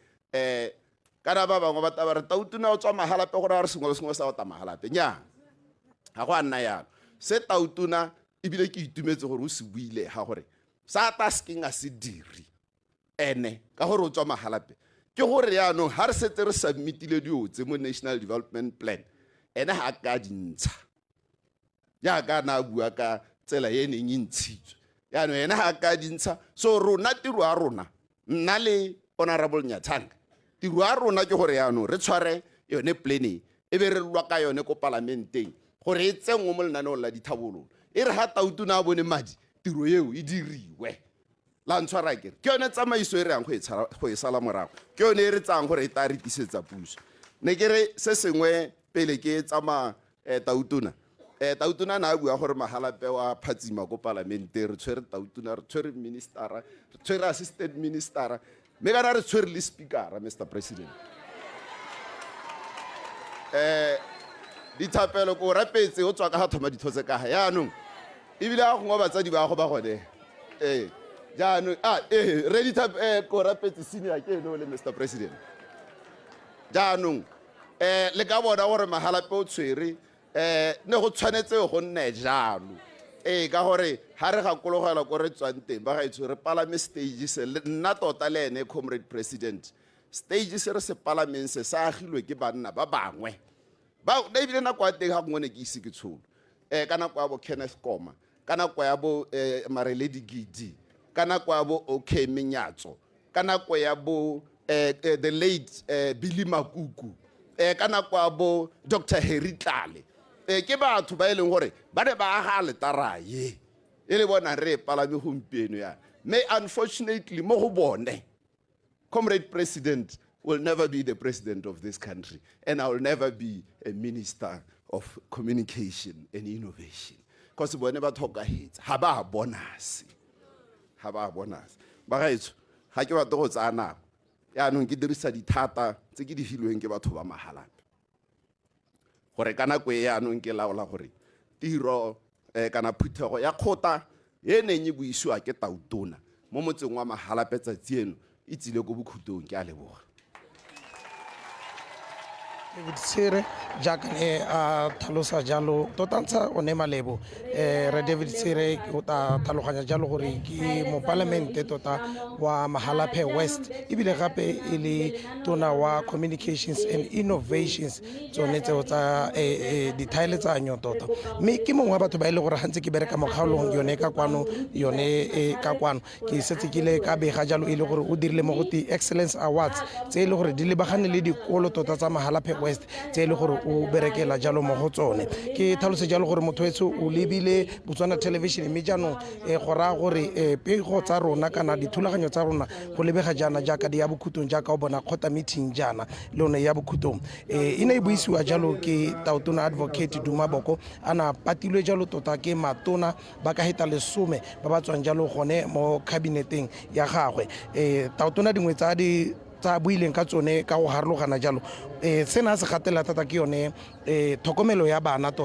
kana ba bangwe ba taba re Tautona o tswa Mahalapye gore a re sengwe le sengwe sa ota Mahalapye nnyaa ga go a nna yalo se Tautona ebile ke itumetse gore o se buile ga gore sa ta sekeng a se dire ene ka gore o tswa Mahalapye ke gore yaanong ga re setse re submitile dio tse mo National Development Plan ene ga ka dintsha jaaka na a bua ka tsela e neng e ntshitswe yaanong ene ga ka dintsha so rona tiro ya rona nna le Honorable Nyathanga tiro ya rona ke gore yaanong re tshware yone plan e e be re lwa ka yone ko palamenteng gore e tsenngwe mo lenaneong la dithabololo e re ga Tautona a bone madi tiro eo e diriwe la ntshwara kere ke yone tsamaiso e re yang go e sala morago ke yone e re tsayang gore e tla re tisetsa puso ne ke re se sengwe pele ke tsamaya Tautona Tautona na a bua gore Mahalapye wa phatsima ko palamente re tshwere Tautona re tshwere ministera re tshwere assistant ministera mme kana re tshwere le speakera Mr President dithapelo ko rapetse o tswa ka ga thoma dithotse ka ga yaanong ebile a gongwe batsadi ba go ba gone jaanong re ko rapetse senior ke ene o le Mr President jaanong le ka bona gore Mahalapye o tshwere ne go tshwanetse go nne jalo ka gore ha re gakologela ko re tswang teng ba gaetsho re palame stage se nna tota le ene comrade president stage se re se palameng se sa agilwe ke banna ba bangwe ba ebile nako ya teng ga gongwe ne ke ise ke tsholo ka nako ya bo Kenneth Koma ka nako ya bo Mareledi Gidi ka nako ya bo OK Menyatso ka nako ya bo the late Billy Makuku ka nako ya bo Dr Harry Tlale ke batho ba e leng gore ba ne ba aga letara ye e le bona re e palame gompieno yana mme unfortunately mo go bone Comrade President will never be the president of this country and I will never be a minister of communication and innovation because bone ba tlhokahetse ga ba bona se ga ba bona se bagaetsho ga ke batle go tsaya nako yaanong ke dirisa dithata tse ke di filweng ke batho ba Mahalapye gore ka nako e yaanong ke laola gore tiro kana phuthego ya kgota e neng e buisiwa ke Tautona mo motseng wa Mahalapye tsatsi eno e tsile ko bokhutong ke a leboga. David Tshere jaaka ne a tlhalosa jalo tota ntsha one malebo um re David Tshere o ta tlhaloganya jalo gore ke mopalamente tota wa Mahalapye West ebile gape e le tona wa communications and innovations tsone tseo tsa eh, eh, dithaeletsanyo tota mme ke mongwe wa batho ba e le gore gantse ke bereka mo kgaolong yone ka kwano yone eh, ka kwano ke setse ke ile ka bega jalo e le gore o dirile mo go te excellence awards tse e le gore di lebagane le dikolo tota tsa Mahalapye West tse e le gore o berekela jalo mo go tsone ke tlhalose jalo gore motho etsho o lebile Botswana Television mme jaanong um go raya gore um pego tsa rona kana dithulaganyo tsa rona go lebega jaana jaaka di ya bokhutong jaaka o bona kgota meeting jaana le one ya bokhutong um e ne e buisiwa jalo ke taotona advocate Duma Boko a na patilwe jalo tota ke matona ba ka heta lesome ba ba tswang jalo gone mo kabineteng ya gagwe um taotona dingwe tsa di tsa buileng ka tsone ka go harologana jalo um sena se gatelela thata ke yone um tlhokomelo ya bana tota.